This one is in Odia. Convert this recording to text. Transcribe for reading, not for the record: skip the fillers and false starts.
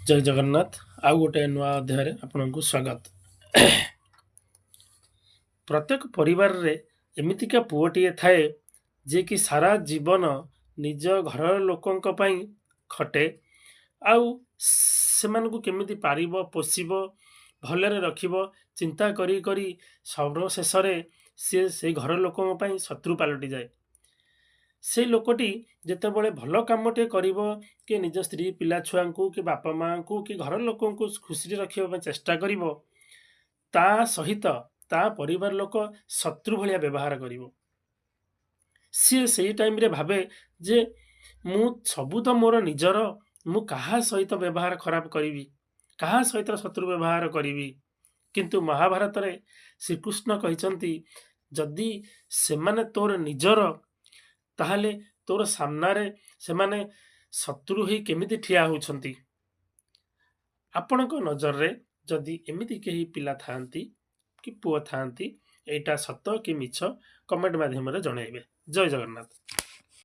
ଜୟ ଜଗନ୍ନାଥ। ଆଉ ଗୋଟେ ନୂଆ ଅଧ୍ୟାୟରେ ଆପଣଙ୍କୁ ସ୍ୱାଗତ। ପ୍ରତ୍ୟେକ ପରିବାରରେ ଏମିତିକା ପୁଅଟିଏ ଥାଏ, ଯିଏକି ସାରା ଜୀବନ ନିଜ ଘରର ଲୋକଙ୍କ ପାଇଁ ଖଟେ ଆଉ ସେମାନଙ୍କୁ କେମିତି ପାରିବ, ପୋଷିବ, ଭଲରେ ରଖିବ, ଚିନ୍ତା କରି କରି ସର୍ବଶେଷରେ ସିଏ ସେଇ ଘର ଲୋକଙ୍କ ପାଇଁ ଶତ୍ରୁ ପାଲଟିଯାଏ। ସେଇ ଲୋକଟି ଯେତେବେଳେ ଭଲ କାମଟିଏ କରିବ କି ନିଜ ସ୍ତ୍ରୀ, ପିଲା ଛୁଆଙ୍କୁ କି ବାପା ମାଆଙ୍କୁ କି ଘର ଲୋକଙ୍କୁ ଖୁସିରେ ରଖିବା ପାଇଁ ଚେଷ୍ଟା କରିବ, ତା ସହିତ ତା ପରିବାର ଲୋକ ଶତ୍ରୁ ଭଳିଆ ବ୍ୟବହାର କରିବ। ସିଏ ସେଇ ଟାଇମରେ ଭାବେ ଯେ ମୁଁ ସବୁ ତ ମୋର ନିଜର, ମୁଁ କାହା ସହିତ ବ୍ୟବହାର ଖରାପ କରିବି, କାହା ସହିତ ଶତ୍ରୁ ବ୍ୟବହାର କରିବି? କିନ୍ତୁ ମହାଭାରତରେ ଶ୍ରୀକୃଷ୍ଣ କହିଛନ୍ତି, ଯଦି ସେମାନେ ତୋର ନିଜର, ତାହେଲେ ତୋର ସାମ୍ନାରେ ସେମାନେ ଶତ୍ରୁ ହେଇ କେମିତି ଠିଆ ହେଉଛନ୍ତି? ଆପଣଙ୍କ ନଜରରେ ଯଦି ଏମିତି କେହି ପିଲା ଥାଆନ୍ତି କି ପୁଅ ଥାଆନ୍ତି, ଏଇଟା ସତ କି ମିଛ, କମେଣ୍ଟ ମାଧ୍ୟମରେ ଜଣାଇବେ। ଜୟ ଜଗନ୍ନାଥ।